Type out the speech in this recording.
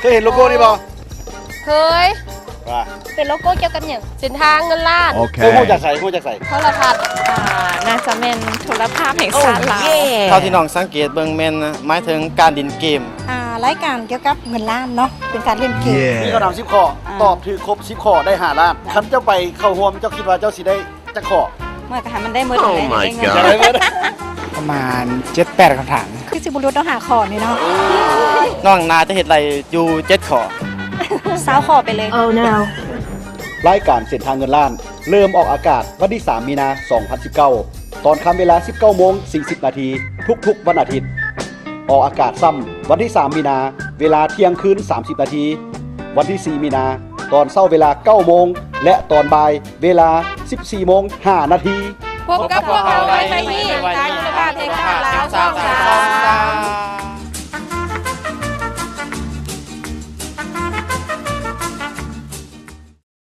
ເຄີຍເຫັນໂລໂກ້ນີ້ບໍ່? ເຄີຍ. ວ່າ ເປັນໂລໂກ້ກ່ຽວກັບຫຍັງ? ເສັ້ນທາງເງິນລ້ານ. ໂອເຄ ເຄີຍຮູ້ຈາກໃສ? ຮູ້ຈາກໃສ? ໂທລະທັດ. ອ່າ ໜ້າຈະແມ່ນໂທລະພາບແຫ່ງຊາດລາວ. ເທົ່າທີ່ນ້ອງສັງເກດເບິ່ງແມ່ນໝາຍເຖິງການຫຼິ້ນເກມ. ອ່າ ລາຍການກ່ຽວກັບເງິນລ້ານເນາະ ເປັນການຫຼິ້ນເກມ. ມີຄຳຖາມສິບຂໍ້ ອ່າ ຕອບຖືກຄົບສິບຂໍ້ໄດ້ຫ້າລ້ານ. ຄັນເຈົ້າໄປເຂົ້າຮ່ວມ ເຈົ້າຄິດວ່າເຈົ້າຊິໄດ້ຈັກຂໍ້? ເມື່ອກໍໃຫ້ມັນໄດ້ໝົດ. Oh my god ປະມານເຈັດແປດຄຳຖາມ. ຄືຊິບໍ່ຫຼຸດດອກຫ້າຂໍ້ນີ້ເນາະ. ນ້ອງໜ້າຈະເຮັດໄດ້ຢູ່ເຈັດຂໍ້. ຊາວຂໍ້ໄປເລີຍ. Oh no. ລາຍການເສັ້ນທາງເງິນລ້ານ ເລີ່ມອອກອາກາດວັນທີສາມ ມີນາ ສອງພັນສິບເກົ້າ ຕອນຄ່ຳເວລາ ສິບເກົ້າໂມງ ສີ່ສິບນາທີ ທຸກໆວັນອາທິດ. ອອກອາກາດຊ້ຳວັນທີສາມ ມີນາ ເວລາທ່ຽງຄືນ ສາມສິບນາທີ, ວັນທີສີ່ ມີນາ ຕອນເຊົ້າເວລາ ເກົ້າໂມງ ແລະ ຕອນບ່າຍເວລາ ສິບສີ່ໂມງ ຫ້ານາທີ. ພົບກັບພວກເຮົາໄວໄຟຮີ້ ທາງໂທລະພາບແຫ່ງຊາດລາວ ຊ່ອງສາມ.